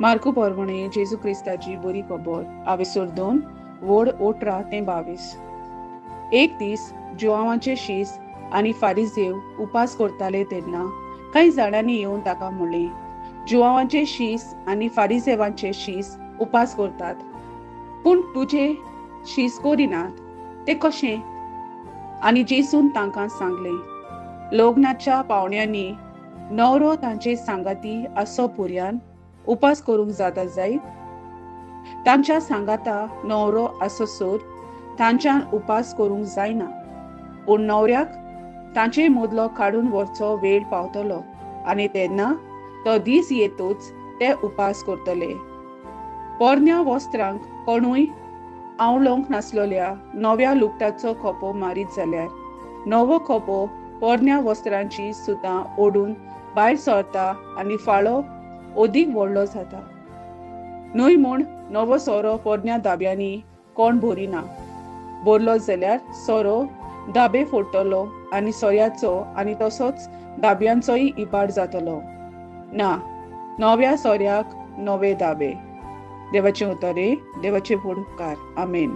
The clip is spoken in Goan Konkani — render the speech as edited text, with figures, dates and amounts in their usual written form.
मार्कू परवणे जेजू क्रिस्ताची बरी खबर आवेसर 2 वड 18 ते 22. एक दीस जुवांवाचे शीस आनी फारिजेव उपास करताले तेन्ना कांय जाणांनी येवन ताका म्हणलें, जुवांवाचे शीस आनी फारिजेवांचे शीस उपास करतात, पूण तुजे शीस करिनात, ते कशें? आनी जेजून तांकां सांगलें, लग्नाच्या पावण्यांनी नवरो तांचे सांगाती आसो पुर्यान उपास करूंक जाता जायत? तांच्या सांगाता नवरो आसोसर तांच्यान उपास करूंक जायना, पूण नवऱ्याक तांचे मदलो काडून व्हरचो वेळ पावतलो आनी तेन्ना तो दीस येतूच ते उपास करतले. पोरण्या वस्त्रांक कोणूय आवळोंक नासलेल्या नव्या लुगटाचो खोपो मारीत जाल्यार नवो खोपो पोरण्या वस्त्रांची सुतां ओडून भायर सरता आनी फाळो अदीक व्हडलो जाता. न्हय म्हूण नवो सोरो पोरण्या दाब्यांनी कोण भरिना, भरलो जाल्यार सोरो दाबे फोडटलो आनी सोऱ्याचो आनी तसोच दाब्यांचोय इबाड जातलो. ना, नव्या सोऱ्याक नवे दाबे. देवाचें उतरे, देवाचे उपकार. आमेन.